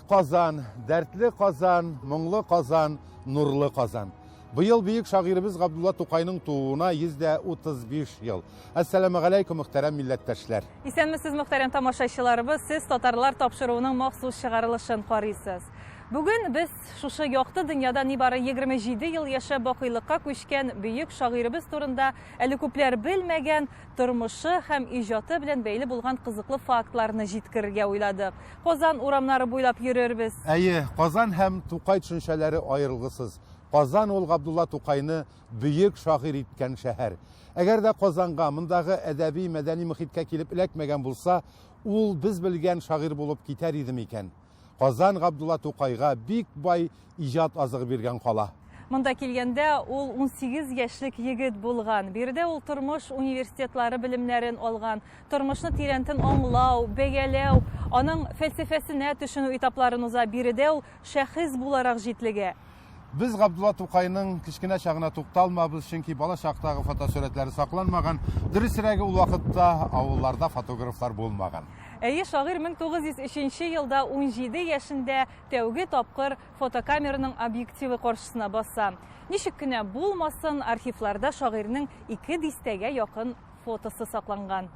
Казан, дәртле Казан, моңлы Казан, нурлы Казан. Быел бөек шагыйребез Габдулла Тукайның тууына 135 ел. Әссәламегаләйкүм, мөхтәрәм милләттәшләр. Исәнмесез, мөхтәрәм тамашачыларыбыз, сез Татарлар тапшыруының махсус чыгарылышын карыйсыз. Бүген без шушы якты дөньяда нибары 27 ел яшәп бакыйлыкка күчкән бөек шагыйребез турында әле күпләр белмәгән тормышы һәм иҗаты белән бәйле булган кызыклы фактларны җиткерергә уйладык. Казан урамнары буйлап йөрербез. Әйе, Казан һәм Тукай төшенчәләре аерылгысыз. Казан ул Габдулла Тукайны бөек шагыйрь иткән шәһәр. Әгәр дә Казанга, мондагы әдәби, мәдәни мохиткә килеп эләкмәгән булса, ул без белгән шагыйрь булып китәр иде микән? Казан Габдулла Тукайга бик бай иҗат азыгы биргән кала. Монда килгәндә ул 18 яшьлек егет булган. Биредә ул тормыш университетлары белемнәрен алган, тормышны тирәнтен аңлау, бәяләү, аның фәлсәфәсенә төшенү этапларын уза. Биредә ул шәхес буларак җитлегә. Без Габдулла Тукайның кечкенә чагына тукталмабыз, чөнки бала чактагы фотосурәтләре сакланмаган. Дөресрәге, ул вакытта авылларда фотографлар булмаган. Әйе, шагыйрь 1903 елда 17 яшендә тәүге тапкыр фотокамераның объективы каршысына баса. Ничек кенә булмасын, архивларда шагыйрьнең ике дистәгә якын фотосы сакланган.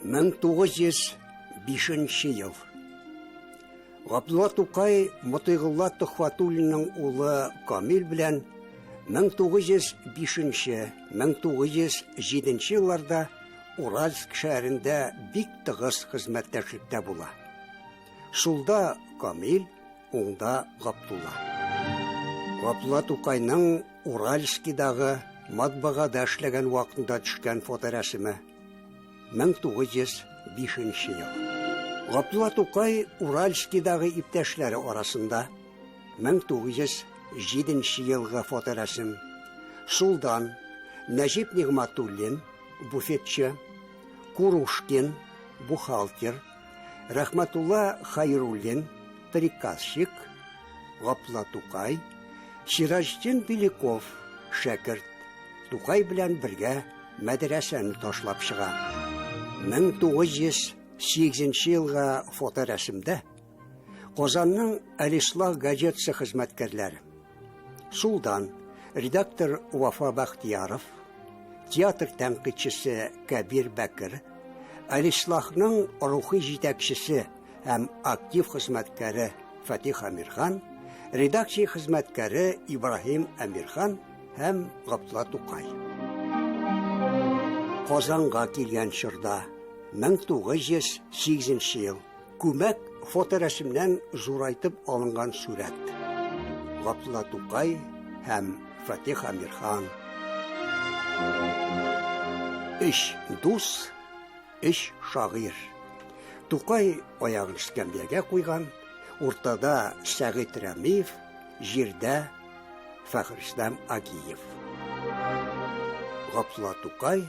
1905 ел. Габдулла Тукай Мотыйгулла Төхвәтуллинның улы Камил белән 1905-1907 елларда Уральск шәһәрендә бик тыгыз хезмәттәшлектә була. Сулда Камил, уңда Габдулла. Габдулла Тукайның Уральскидагы матбагада эшләгән вакытында төшкән фоторәсеме. 1905 ел. Габдулла Тукай Уральскидагы иптәшләре арасында 1907 елгы фоторәсем. Сулдан Нәҗип Нигъмәтуллин, буфетчы, Курушкин, бухгалтер, Рәхмәтулла Хәйруллин, приказчик, Габдулла Тукай, Сираҗетдин Беляков, шәкерт, Тукай белән бергә мәдрәсәне ташлап чыга. 1908 елгы фоторәсемдә Казанның Әлислах газетасы хезмәткәрләре. Сулдан редактор Вафа Бәхтияров, театр тәнкыйтьчесе Кәбир Бәкер, Әлислахның рухи җитәкчесе һәм актив хезмәткәре Фатих Әмирхан, редакция хезмәткәре Ибраһим Әмирхан һәм Габдулла Тукай. Казанга килгән чорда 1908 ел күмәк фоторәсемнән зурайтып алынган сурәт. Габдулла Тукай һәм Фатих Әмирхан. Өч дус, өч шагыйрь. Тукай аягын эскәмиягә куйган, уртада Сәгыйть Рәмиев, җирдә Фәхрислам Агиев. Габдулла Тукай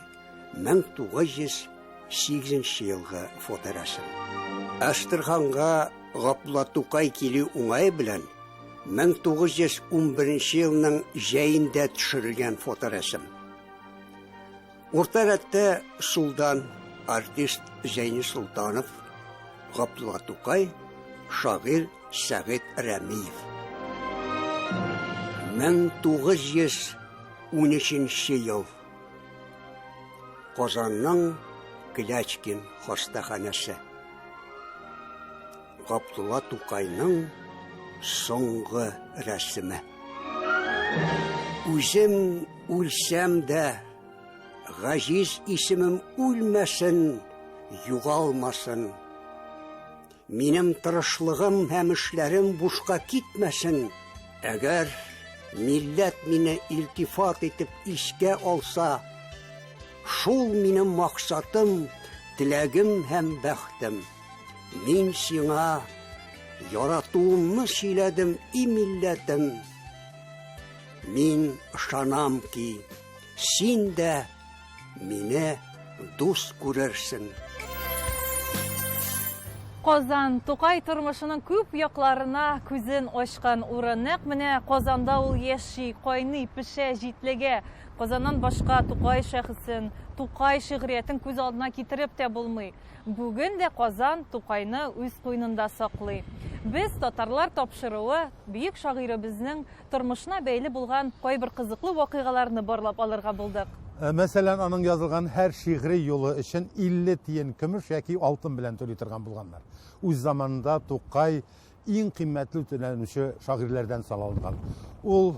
1908 елгы фоторәсем. Әстерханга Габдулла Тукай килү уңае белән 1911 елның җәендә төшерелгән фоторәсем. Урта рәттә сулдан артист Зәйни Солтанов, Габдулла Тукай, шагыйрь Сәгыйть Рәмиев. 1913 ел. Казанның Клячкин хастаханәсе. Габдулла Тукайның соңгы рәсеме. Үзем үлсәм дә, гаҗиз исемем үлмәсен, югалмасын. Минем тырышлыгым һәм эшләрем бушка китмәсен. Әгәр милләт мине илтифат итеп искә алса, шул минем максатым, теләгем һәм бәхтем. Мин сиңа яратуымны сөйләдем, и милләтем. Мин ышанам ки, син дә мине дус күрерсең. Казан Тукай тормышының күп якларына күзен ачкан урын. Нәкъ менә Казанда ул яши, кайный, пешә, җитлегә. Казаннан башка Тукай шәхесен, Тукай шигъриятен күз алдына китереп тә булмый. Бүген дә Казан Тукайны үз куенында саклый. Без татарлар тапшыруы бөек шагыйребезнең тормышына бәйле булган кайбер кызыклы вакыйгаларны барлап алырга булдык. Мәсәлән, аның язылган һәр шигъри юлы өчен 50 тиен көмеш яки алтын белән түли торган булганнар. Үз заманында Тукай иң кыйммәтле түләнүче шагыйрьләрдән саналган. Ул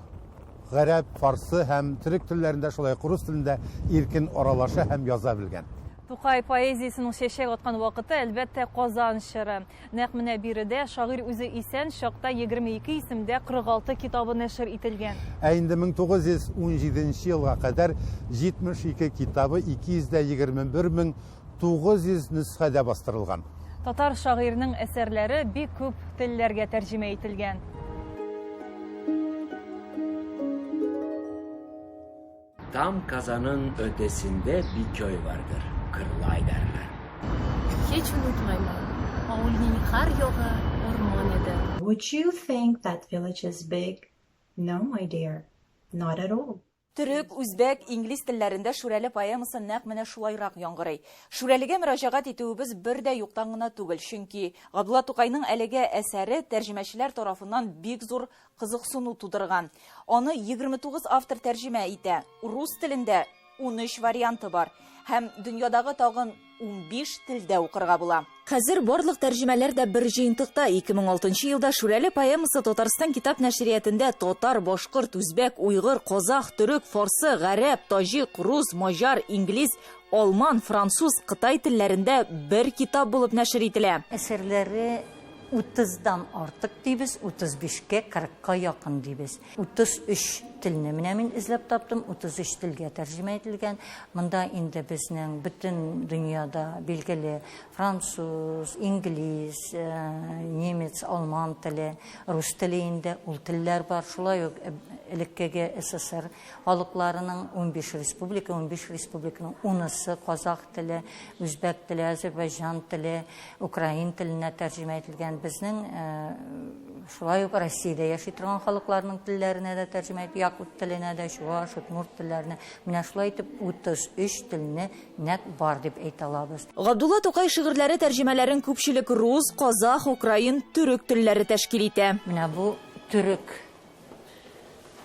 гарәп, фарсы һәм төрек телләрендә, шулай ук рус телендә иркен аралаша һәм яза белгән. Тукай поэзиясенең чәчәк аткан вакыты, әлбәттә, Казан чоры. Нәкъ менә биредә шагыйрь үзе исән чакта 22 исемдә 46 китабы нәшер ителгән. Ә инде 1917 нче елга кадәр 72 китабы 221 900 нөсхәдә бастырылган. Татар шагыйренең әсәрләре бик күп телләргә тәрҗемә ителгән. Tam Kazan'ın ötesinde bir köy vardır. Kırlay derler. Һич онытмайман, авылның һәр ягы урман иде. Would you think that village is big? No, my dear, not at all. Төрек, үзбәк, инглиз телләрендә Шүрәле поэмасы нәкъ менә шулайрак яңгырый. Шүрәлегә мөрәҗәгать итүебез бер дә юктан гына түгел, чөнки Габдулла Тукайның әлеге әсәре тәрҗемәчеләр тарафыннан бик зур кызыксыну тудырган. Аны 29 автор тәрҗемә итә. Рус телендә 13 варианты бар һәм дөньядагы тагын 15 телдә укырга була. Хәзер барлык тәрҗемәләр дә бер җыентыкта. 2006 елда Шүрәле поэмасы Татарстан китап нәшриятендә татар, башкорт, үзбәк, уйгыр, казах, төрек, фарсы, гарәп, таҗик, рус, маҗар, инглиз, алман, француз, кытай телләрендә бер китап булып нәшер ителә. Әсәрләре утыздан артык дибез, 35-кә, кырыкка якын дибез. 33 телне менә мин эзләп таптым, 33 телгә тәрҗемә ителгән. Монда инде безнең бөтен дөньяда билгеле француз, инглиз, немец, алман теле, рус теле инде ул телләр бар. Шулай ук элеккеге СССР халыкларының 15 республика, 15 республиканың унысы казах теле, үзбәк теле, азербайҗан теле, украин теленә тәрҗемә ителгән. Безнең шулай ук Россиядә яши торган халыкларның телләренә дә тәрҗемә ителгән, якут теленә дә, чуаш, удмурт телләренә. Менә шулай итеп 33 телне нәкъ бар дип әйтә алабыз. Габдулла Тукай шигырьләре тәрҗемәләрен күпчелек рус, казах, украин, төрек телләре тәшкил итә. Менә бу төрек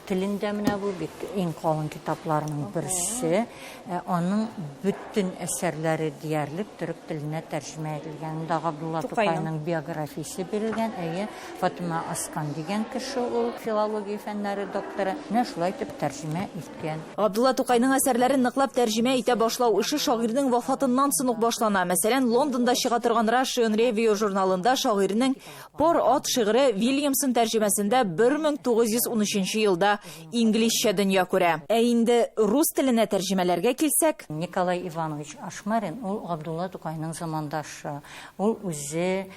телендә менә бу бик иң калын китапларның берсе. Э, аның бөтен әсәрләре диярлек төрек теленә тәрҗемә ителгән. Монда Габдулла Тукайның биографиясе бирелгән. Әйе, Фатыма Аскан дигән кеше ул, филология фәннәре докторы. Менә шулай итеп тәрҗемә иткән. Габдулла Тукайның әсәрләрен ныклап тәрҗемә итә башлау эше шагыйрьнең вафатыннан соң ук башлана. Мәсәлән, Лондонда чыга торган Russian Review журналында шагыйрьнең Пар ат шигыре Вильямсон тәрҗемәсендә 1913 елда инглизчә дөнья күрә. Ә инде рус теленә тәрҗемәләргә килсәк, Николай Иванович Ашмарин ул Габдулла Тукайның замандашы. Ул үзе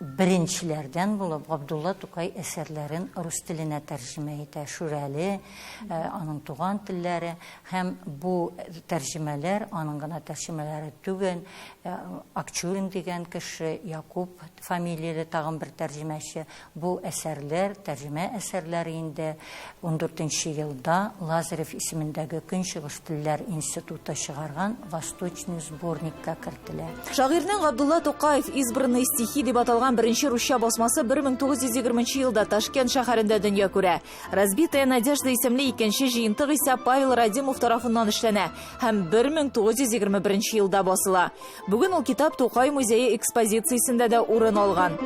беренчеләрдән булып Габдулла Тукай әсәрләрен рус теленә тәрҗемә итә. Шүрәле, э, аның туган телләре һәм бу тәрҗемәләр аның гына тәрҗемәләре түгел. Э, Акчурин дигән кеше, Якуб фамилияле тагын бер тәрҗемәче. Бу әсәрләр, тәрҗемә әсәрләре инде 14 елда Лазарев исемендәге Көнчыгыш телләр институты чыгарган Восточный сборникка кертелә. Шагыйрьнең Габдулла Тукаев Избранные стихи дип аталган беренче русча басмасы 1920 елда Ташкент шәһәрендә дөнья күрә. Разбитая надежда исемле икенче җыентык исә Павел Радимов тарафыннан эшләнә һәм 1921 елда басыла. Бүген ул китап Тукай музее экспозициясендә дә урын алган.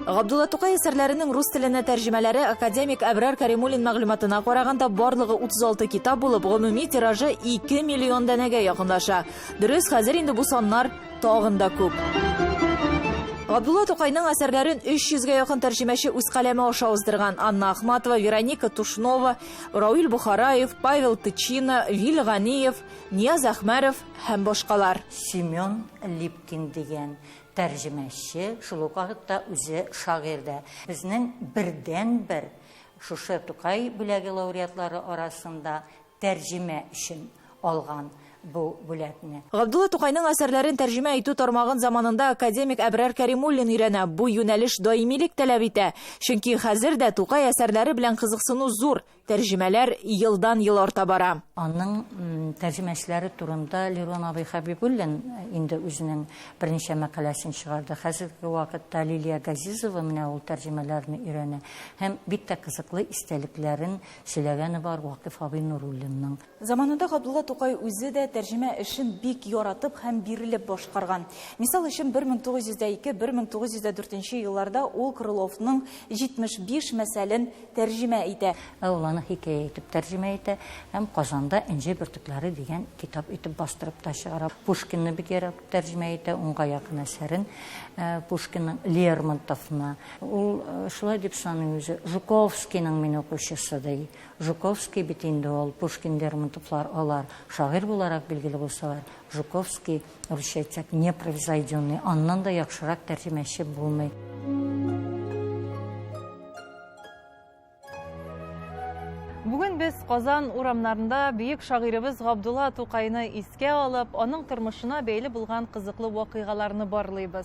Габдулла Тукай әсәрләренең рус теленә тәрҗемәләре академик Әбрар Каримуллин мәгълүматына караганда барлыгы 36 китап булып, гомуми тиражы 2 миллион данәгә якынлаша. Дөрес, хәзер инде бу саннар тагын да күп. Габдулла Тукайның әсәрләрен 300гә якын тәрҗемәче үз каләме аша уздырган. Анна Ахматова, Вероника Тушнова, Рауил Бухараев, Павел Тычина, Вил Ганиев, Нияз Әхмәров һәм башкалар. Семен Липкин дигән тәрҗемәче, шул ук вакытта үзе шагыйрь дә. Безнең бердәнбер шушы Тукай бүләге лауреатлары арасында тәрҗемә өчен алган бу бүләкне. Габдулла Тукайның әсәрләрен тәрҗемә итү тармагын заманында академик Әбрар Кәримуллин өйрәнә. Бу юнәлеш даимилек таләп итә. Чөнки хәзер дә Тукай әсәрләре белән кызыксыну зур, тәрҗемәләр елдан-ел арта бара. Аның тәрҗемәчеләре турында Лерон абый Хәбибуллин инде үзенең берничә мәкаләсен чыгарды. Хәзерге вакытта Лилия Газизова менә ул тәрҗемәләрне өйрәнә һәм бик тә кызыклы истәлекләрен сөйләгәне бар Вакыйф абый Нуруллинның. Заманында Габдулла Тукай үзе дә тәрҗемә эшен бик яратып һәм бирелеп башкарган. Мисал өчен, 1902-1904 елларда ул Крыловның 75 мәсәлен тәрҗемә итә. Ә ул аны хикәя итеп тәрҗемә итә һәм Казанда Энҗе бөртекләре дигән китап итеп бастырып та чыгара. Пушкинны бик яратып тәрҗемә итә, унга якын әсәрен Пушкинның, Лермонтовны. Ул шулай дип саный үзе, Жуковскийның мин укучысы, ди. Жуковский бит инде ул, Пушкин, Лермонтовлар алар шагыйрь буларак билгеле булсалар, Жуковский, русча әйтсәк, непревзойденный, аннан да яхшырак тәрҗемәче булмый. Бүген без Казан урамнарында бөек шагыйребез Габдулла Тукайны искә алып, аның тормышына бәйле булган кызыклы вакыйгаларны барлыйбыз.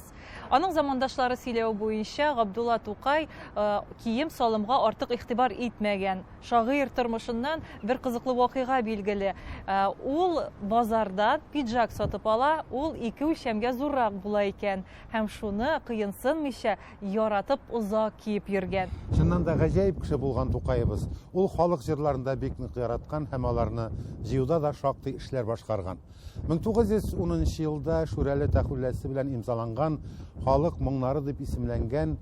Аның замандашлары сөйләве буенча, Габдулла Тукай э, кием-салымга артык игътибар итмәгән. Шагыйрь тормышыннан бер кызыклы вакыйга билгеле. Э, ул базардан пиджак сатып ала, ул ике үлчәмгә зуррак була икән һәм шуны кыенсынмыйча яратып озак киеп йөргән. Чыннан да гаҗәеп кеше булган Тукаебыз. Ул халык җырларын да бик нык яраткан һәм аларны җыюда да шактый эшләр башкарган. 1910 нчы елда Шүрәле тәхүлләсе белән имзаланган Халык моңнары дип исемләнгән,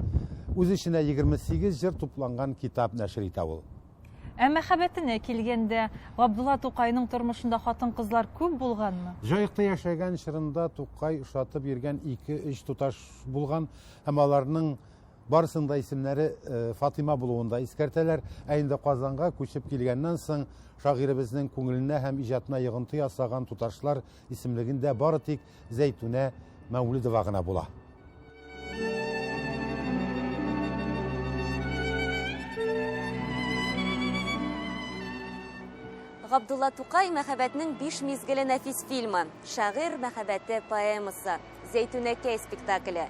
үз эченә 28 җыр тупланган китап нәшер итә ул. Ә мәхәббәтенә килгәндә, Габдулла Тукайның тормышында хатын-кызлар күп булганмы? Җаекта яшәгән чорында Тукай ошатып йөргән ике-өч туташ булган һәм аларның барысының да исемнәре Фатыйма булуын да искәртәләр. Ә инде Казанга күчеп килгәннән соң шагыйребезнең күңеленә һәм иҗатына йогынты ясаган туташлар исемлегендә бары тик Зәйтүнә Мәүлидова гына була. Габдулла Тукай Мәхәббәтнең биш мизгеле нәфис фильмы, Шагыйрь мәхәббәте поэмасы, Зәйтүнәкәй спектакле.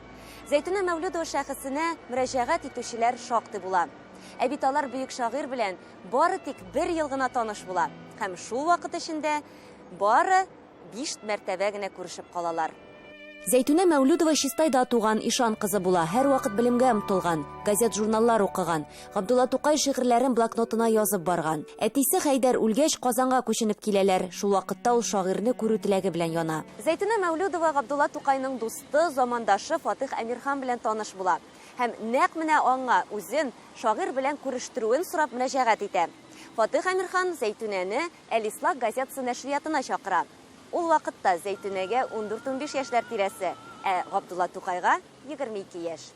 Зәйтүнә Мәүлүдова шәхесенә мөрәҗәгать итүчеләр шактый була. Ә бит алар бөек шагыйрь белән бары тик бер ел гына таныш була һәм шул вакыт эчендә бары биш мәртәбә генә күрешеп калалар. Зәйтүнә Мәүлүдова Чистайда туган, ишан кызы була, һәрвакыт белемгә омтылган, газет-журналлар укыган. Габдулла Тукай шигырьләрен блокнотына язып барган. Әтисе Хәйдәр үлгәч, Казанга күченеп киләләр. Шул вакытта ул шагыйрьне күрү теләге белән яна. Зәйтүнә Мәүлүдова Габдулла Тукайның дусты, замандашы Фатыйх Әмирхан белән таныш була. Һәм нәкъ менә аңа үзен шагыйрь белән күрештерүен сорап мөрәҗәгать итә. Фатыйх Әмирхан Зәйтүнәне Әлислах газетасы нәшриятына чакыра. Ул вакытта Зәйтүнәгә ундүрт-унбиш яшьләр тирәсе, ә Габдулла Тукайга, 22 яшь.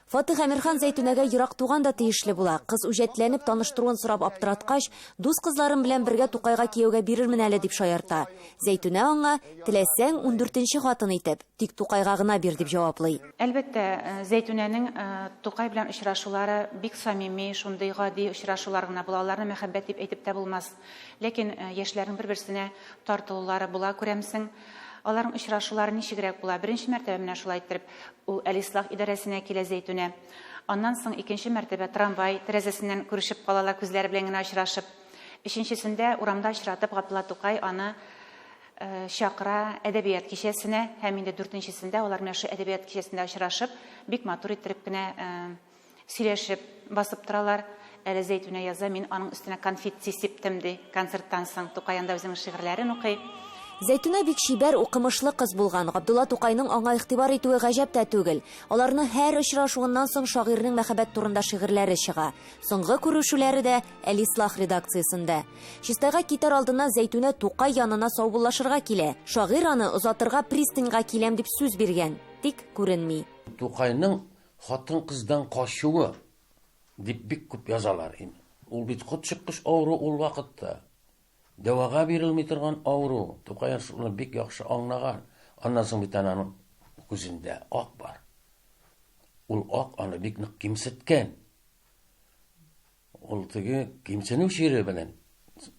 Фатыйх Әмирхан Зәйтүнәгә ерак туган да тиешле була. Кыз үҗәтләнеп таныштыруын сорап аптыраткач, дус кызларым белән бергә Тукайга кияүгә бирермен әле, дип шаярта. Зәйтүнә аңа, Теләсәң, ундүртенче хатын итеп, тик Тукайга гына бир, дип җаваплый. Әлбәттә, Зәйтүнәнең Тукай белән очрашулары бик самими, шундый гади очрашулар гына була. Аларны мәхәббәт дип әйтеп тә булмас. Ләкин яшьләрнең бер-берсенә тартылулары була, күрәмсең. Аларның очрашулары ничегрәк була? Беренче мәртәбә менә шулай иттереп Ул Әлислах идарәсенә килә Зәйтүнә. Аннан соң икенче мәртәбә трамвай тәрәзәсеннән күрешеп калалар, күзләре белән генә очрашып. Өченчесендә урамда очратып Габдулла Тукай аны чакыра әдәбият кичәсенә һәм инде дүртенчесендә алар менә шул әдәбият кичәсендә очрашып, бик матур иттереп кенә Сөйләшеп басып торалар. Әле Зәйтүнә яза, мин аның өстенә конфетти сиптем, ди. Концерттан соң Тукай анда үзенең шигырьләрен укый. Зәйтүнә бик чибәр, укымышлы кыз булган. Габдулла Тукайның аңа игътибар итүе гаҗәп тә түгел. Аларның һәр очрашуыннан соң шагыйрьнең мәхәббәт турында шигырьләре чыга. Соңгы күрешүләре дә Әлислах редакциясендә. Чистайга китәр алдыннан Зәйтүнә Тукай янына саубуллашырга килә. Шагыйрь аны озатырга пристаньга киләм дип сүз биргән. Тик күренми. Тукайның Хатын-кыздан качуы дип бик күп язалар инде. Ул бит котчыккыч авыру ул вакытта. Дәвага бирелми торган авыру. Тукай шуны бик яхшы аңлаган. Аннан соң бит аның күзендә ак бар. Ул ак аны бик нык кимсеткән. Ул теге кимсенү чире белән.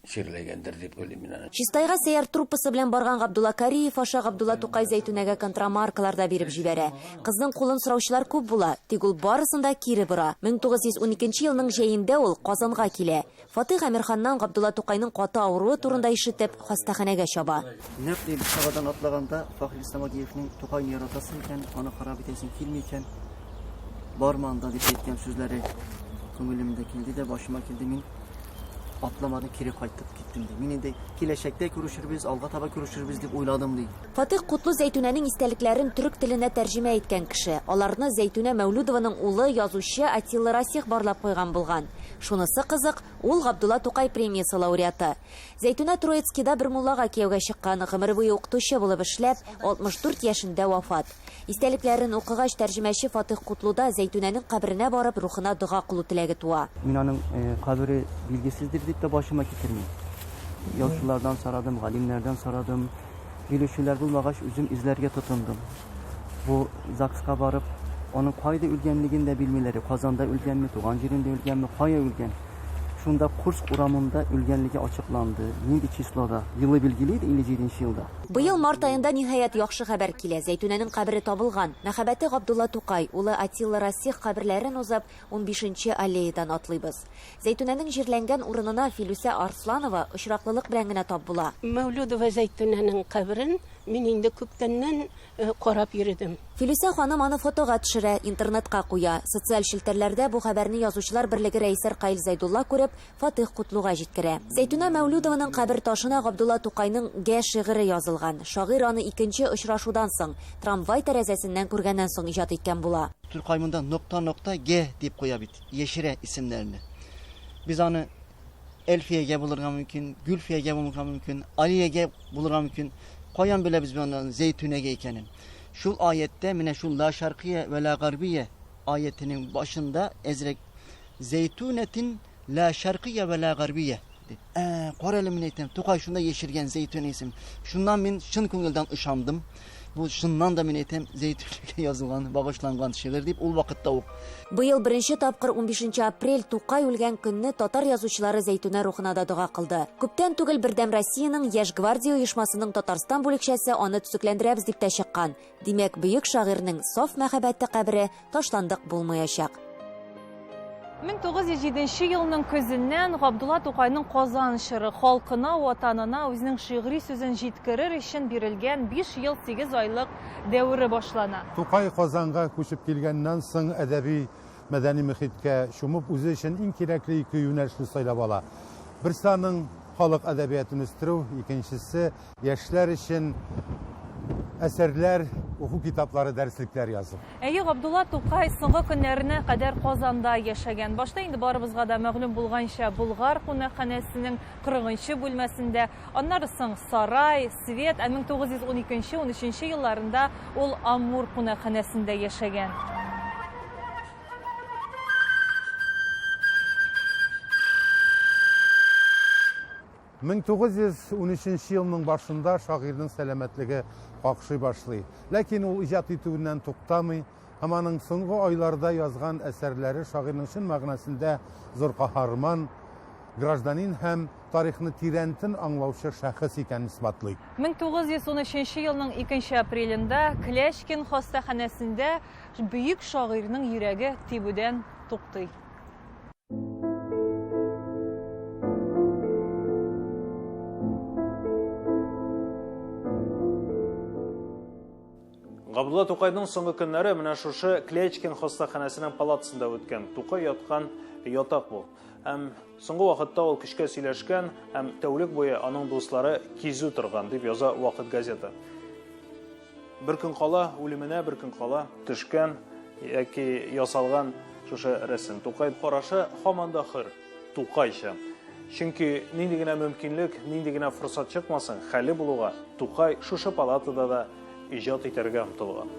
чирләгәндер дип уйлыйм мин аны. Чистайга сәяр труппасы белән барган Габдулла Кариев аша Габдулла Тукай Зәйтүнәгә контрамаркалар да биреп җибәрә. Кызның кулын сораучылар күп була, тик ул барысын да кире бора. 1912 елның җәендә ул Казанга килә. Фатыйх Әмирханнан Габдулла Тукайның каты авыруы турында ишетеп, хастаханәгә чаба. Нәкъ ди бусагадан атлаганда Фәхрислам Агиевнең Тукайны яратасың икән, аны харап итәсең килми икән, барма анда дип әйткән сүзләре күңелемдә килде дә, башыма килде. Мин атламадым, кире кайтып киттем ди. Мин инде киләчәктә күрешербез, алга таба күрешербез дип уйладым ди. Фатыйх Котлы Зәйтүнәнең истәлекләрен төрек теленә тәрҗемә иткән кеше. Аларны Зәйтүнә Мәүлүдованың улы, язучы Атилла Расих барлап куйган булган. Шунысы кызык, ул Габдулла Тукай премиясе лауреаты. Зәйтүнә Троицкида бер муллага кияүгә чыккан, гомере буе укытучы булып эшләп, 64 яшендә вафат. Истәлекләрен укыгач, тәрҗемәче Фатыйх Котлуда Зәйтүнәнең каберенә барып, рухына дога кылу теләге туа. Мин аның кабере билгесездер дип тә башыма китермим. Язучылардан сорадым, галимнәрдән сорадым. Белүчеләр булмагач, үзем эзләргә тотындым. Бу ЗАГСка барып, аның кайда үлгәнлеген дә белмиләр. Казанда үлгәнме, туган җирендә үлгәнме, кая үлгән? Шунда Курск урамында үлгәнлеге ачыкланды. Нинди числода? Елы билгеле иде, 57 нче елда. Быел март аенда, ниһаять, яхшы хәбәр килә, Зәйтүнәнең кабере табылган. Мәхәббәте Габдулла Тукай, улы Атилла Расих каберләрен узып, унбишенче аллеядан атлыйбыз. Зәйтүнәнең җирләнгән урынына Филүсә Арсланова очраклылык белән генә тап була. Мәүлүдова Зәйтүнәнең каберен мин инде күптәннән карап йөредем. Филүсә ханым аны фотога төшерә, интернетка куя. Социаль челтәрләрдә бу хәбәрне Язучылар берлеге рәисе Ркаил Зәйдулла күреп, Фатыйх Котлуга җиткерә. Зәйтүнә Мәүлүдованың кабер ташына Габдулла Тукайның Гә шигыре язылган. Шагыйрь аны икенче очрашудан соң, трамвай тәрәзәсеннән күргәннән соң иҗат иткән була. Туркай монда нокта-нокта Г дип куя бит, яшерә исемнәрне. Без аны Әлфиягә булырга мөмкин, Гөлфиягә булырга мөмкин, Алиягә булырга мөмкин. Каян беләбез без аның Зәйтүнәгә икәнен? Шул аятьтә, менә шул ла шаркия вә ла гарбия аятенең башында әзрәк Зәйтүнәтин ла шаркия вә ла гарбия дип. Ә, кара әле мин әйтәм, Тукай шунда яшергән Зәйтүнә исемен. Шуннан мин чын күңелдән ышандым. Бу чыннан да мин әйтәм, Зәйтүнәгә язылган, багышланган шигырь дип ул вакытта ук. Быел беренче тапкыр унбишенче апрель, Тукай үлгән көнне татар язучылары Зәйтүнә рухына да дога кылды. Күптән түгел Бердәм Россиянең Яшь гвардия оешмасының Татарстан бүлекчәсе аны төзекләндерәбез дип тә чыккан. Димәк, бөек шагыйрьнең саф мәхәббәте кабере ташландык булмаячак. 1907 елның көзеннән Габдулла Тукайның Казан чоры халкына, ватанына үзенең шигъри сүзен җиткерер өчен бирелгән 5 ел 8 айлык дәвере башлана. Тукай Казанга күчеп килгәннән соң әдәби мәдәни мөхиткә чумып, үзе өчен иң кирәкле ике юнәлешне сайлап ала. Берсе аның халык әдәбиятын үстерү, икенчесе яшьләр өчен әсәрләр, уку китаплары, дәреслекләр язу. Әйе, Габдулла Тукай соңгы көннәренә кадәр Казанда яшәгән. Башта инде барыбызга да мәгълүм булганча, Болгар кунакханәсенең 40 нчы бүлмәсендә, аннары соң Сарай, Свет, ә 1912-13 елларында ул Амур кунакханәсендә яшәгән. 1913 елның башында шагыйрьнең сәламәтлеге какшый башлый. Ләкин ул иҗат итүеннән туктамый һәм аның соңгы айларда язган әсәрләре шагыйрьнең чын мәгънәсендә зур каһарман, гражданин һәм тарихны тирәнтен аңлаучы шәхес икәнен исбатлый. 1913 елның 2 апрелендә Клячкин хастаханәсендә бөек шагыйрьнең йөрәге тибүдән туктый. Габдулла Тукайның соңгы көннәре менә шушы Клячкин хастаханәсенең палатасында үткән. Тукай яткан ятак бу. Һәм соңгы вакытта ул көчкә сөйләшкән һәм тәүлек буе аның дуслары кизү торган, дип яза Вакыт газеты. Бер көн кала, үлеменә бер көн кала төшкән яки ясалган шушы рәсем. Тукай карашы һаман да хөр, Тукайча. Чөнки нинди генә мөмкинлек, нинди генә форсат чыкмасын, хәле булуга, Тукай шушы палатада да иҗат итәргә омтылган.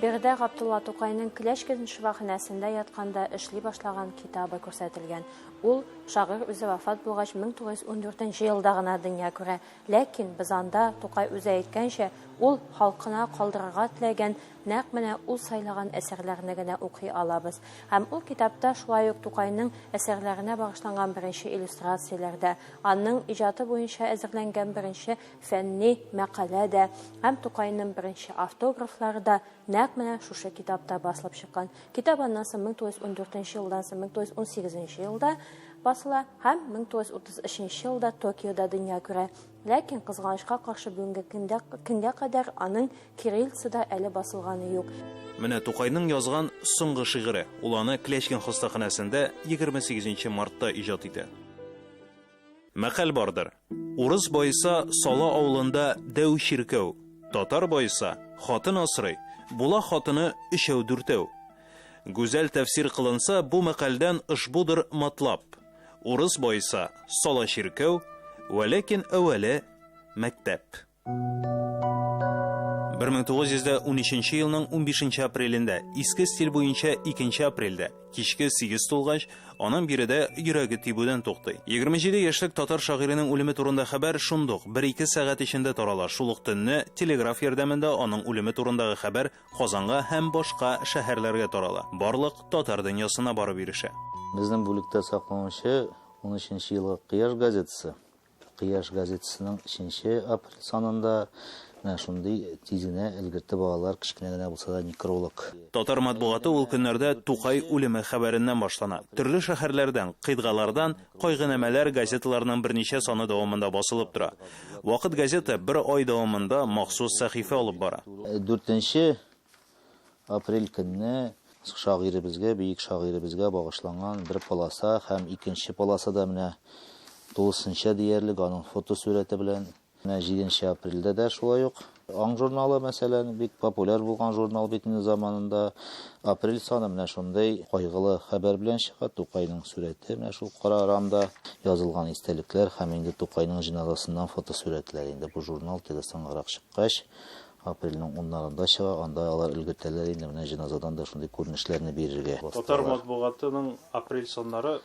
Биредә Габдулла Тукайның Клячкин шифаханәсендә ятканда эшли башлаган китабы күрсәтелгән. Ул, шагыйрь үзе вафат булгач, 1914 нче елда гына дөнья күрә. Ләкин без анда, Тукай үзе әйткәнчә, ул халкына калдырырга теләгән нәкъ менә ул сайлаган әсәрләрне генә укый алабыз. Һәм ул китапта шулай ук Тукайның әсәрләренә багышланган беренче иллюстрацияләр дә, аның иҗаты буенча әзерләнгән беренче фәнни мәкалә дә һәм Тукайның беренче автографлары да нәкъ менә шушы китапта басылып чыккан. Китап аннан соң 1914 елдан соң 1918 елда басыла һәм 1933 елда Токиода дөнья күрә. Ләкин, кызганычка каршы, бүгенге көндә көнгә кадәр аның кириллицада әле басылганы юк. Менә Тукайның язган соңгы шигыре. Ул аны Клячкин хастаханәсендә 28 нче мартта иҗат итә. Мәкаль бардыр. Урыс баеса, сала авылында дәү чиркәү, татар баеса, хатын асрый, була хатыны өчәү-дүртәү. Гүзәл тәфсир кылынса, бу мәкальдән ошбудыр матлап. Урыс баеса, сала чиркәү, вәләкин әүвәле, мәктәп. 1913 елның 15 апрелендә, иске стиль буенча 2 апрельдә, кичке 8 тулгач, аның биредә йөрәге тибүдән туктый. 27 яшьлек татар шагыйренең үлеме турында хәбәр шундук, бер-ике сәгать эчендә тарала. Шул ук төнне телеграф ярдәмендә аның үлеме турындагы хәбәр Казанга һәм башка шәһәрләргә тарала, барлык татар дөньясына барып ирешә. Безнең бүлектә сакланучы унөченче елгы Кояш газетасы Кояш газетасының өченче апрель санында менә шундый тиз генә өлгертеп алалар, кечкенә генә булса да некролог. Татар матбугаты ул көннәрдә Тукай үлеме хәбәреннән башлана. Төрле шәһәрләрдән, кыйтгалардан кайгынамәләр газеталарның берничә саны дәвамында басылып тора. Вакыт газеты бер ай дәвамында махсус сәхифә алып бара. Дүртенче Апрель көнне шагыйребезгә, бөек шагыйребезгә багышланган бер полоса һәм икенче полосада менә тулысынча диярлек аның фотосурәте белән. Менә җиденче апрельдә дә шулай ук Аң журналы, мәсәлән, бик популяр булган журнал бит инде заманында. Апрель саны менә шундый кайгылы хәбәр белән чыга. Тукайның сурәте менә шул кара рамда язылган истәлекләр һәм инде Тукайның җеназасыннан фотосурәтләр. Инде бу журнал теге соңгарак чыккач, Апрельнең уннарында чыга, анда алар өлгертәләр инде менә җеназадан да шундый күренешләрне бирергә. Татар матбугатының апрель саннары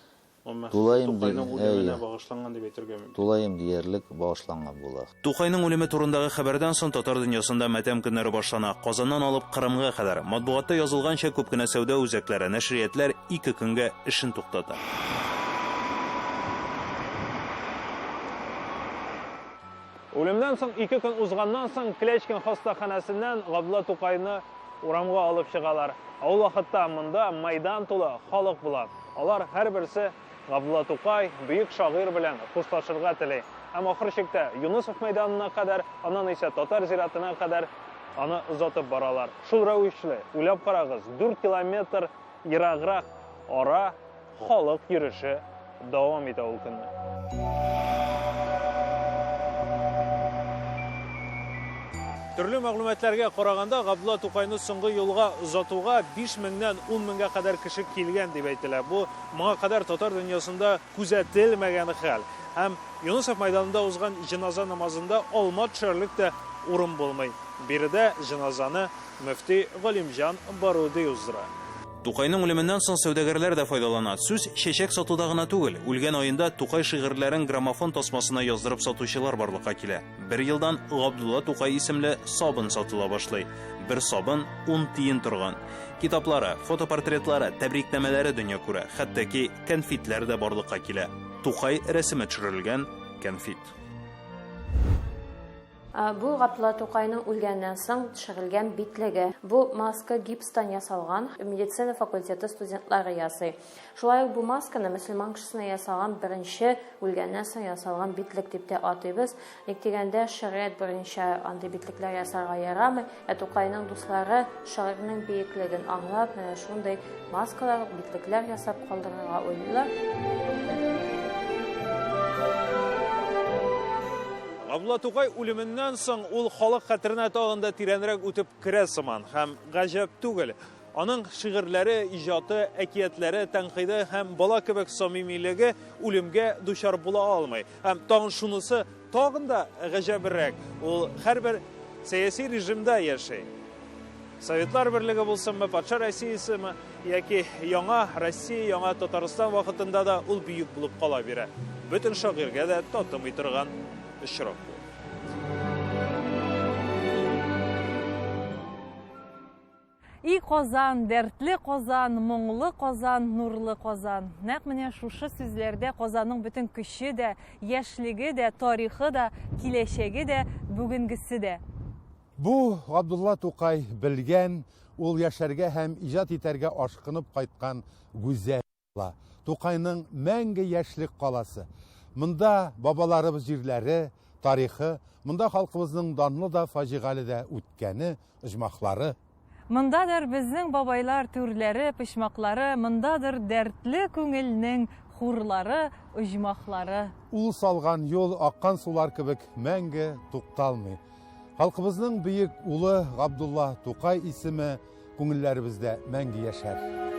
гомумән Тулаем Тукайның үлеменә багышланган дип әйтергә мөмкин. Тулаем диярлек багышланган була. Тукайның үлеме турындагы хәбәрдән соң татар дөньясында матәм көннәре башлана. Казаннан алып Кырымга кадәр. Матбугатта язылганча, күп кенә сәүдә үзәкләре, нәшриятләр ике көнгә эшен туктата. Үлемнән соң ике көн узганнан соң Клячкин хастаханәсеннән Габдулла Тукайны урамга алып чыгалар. Ә ул вакытта монда мәйдан тулы халык була. Алар һәрберсе Габдулла Тукай, бөек шагыйрь белән хушлашырга тели. Һәм ахыр чиктә Юнысов мәйданына кадәр, аннан исә Татар зиратына кадәр аны озатып баралар. Шул рәвешле, уйлап карагыз, дүрт километр ераграк ара Халык йөреше дәвам итә ул көнне. Төрле мәгълүматларга караганда, Габдулла Тукайны соңгы юлга озатуга 5 меңнән 10 меңгә кадәр кеше килгән дип әйтелә. Бу моңа кадәр татар дөньясында күзәтелмәгән хәл. Һәм Юнысов мәйданында узган җеназа намазында алма төшәрлек тә урын булмый. Биредә җеназаны Мөфти Галимҗан Баруди уздыра. Тукайның үлеменнән соң сәүдәгәрләр дә файдалана. Сүз чәчәк сатуда гына түгел. Үлгән аенда Тукай шигырьләрен граммофон тасмасына яздырып сатучылар барлыкка килә. Бер елдан Габдулла Тукай исемле сабын сатыла башлый. Бер сабын ун тиен торган. Китаплары, фотопортретлары, тәбрикнамәләре дөнья күрә. Хәтта ки кәнфитләр дә барлыкка килә. Тукай рәсеме төшерелгән кәнфит. Бу Габдулла Тукайның үлгәннән соң төшерелгән битлеге. Бу маска гипстан ясалган, медицина факультеты студентлары ясый. Шулай ук бу масканы мөселман кешесенә ясалган беренче үлгәннән соң ясалган битлек дип тә атыйбыз. Ник дигәндә, шәригать буенча андый битлекләр ясарга ярамый, ә Тукайның дуслары шагыйрьнең бөеклеген аңлап, менә шундый маскалар, битлекләр ясап калдырырга уйлыйлар. Габдулла Тукай үлеменнән соң ул халык хәтеренә тагын да тирәнрәк үтеп керә сыман. Һәм гаҗәп түгел. Аның шигырьләре, иҗаты, әкиятләре, тәнкыйде һәм бала кебек самимилеге үлемгә дучар була алмый. Һәм тагын шунысы тагын да гаҗәбрәк, ул һәрбер сәяси режимда яши. Советлар берлеге булсынмы, патша Россиясеме, яки яңа Россия, яңа Татарстан вакытында да ул бөек булып кала бирә. Бөтен шагыйрьгә дә татымый торган очрак бу. Казан, дәртле Казан, моңлы Казан, нурлы Казан. Нәкъ менә шушы сүзләрдә Казанның бөтен көче дә, яшьлеге дә, тарихы да, киләчәге дә, бүгенгесе дә. Бу Габдулла Тукай белгән, ул яшәргә һәм иҗат итәргә ашкынып кайткан гүзәл кала. Тукайның мәңге яшьлек каласы. Монда бабаларыбыз җирләре, тарихы, монда халкыбызның данлы да, фаҗигале дә үткәне, оҗмахлары. Мондадыр безнең бабайлар түрләре, почмаклары, мондадыр дәртле күңелнең хурлары, оҗмахлары. Ул салган юл аккан сулар кебек мәңге тукталмый. Халкыбызның бөек улы Габдулла Тукай исеме күңелләребездә мәңге яшәр.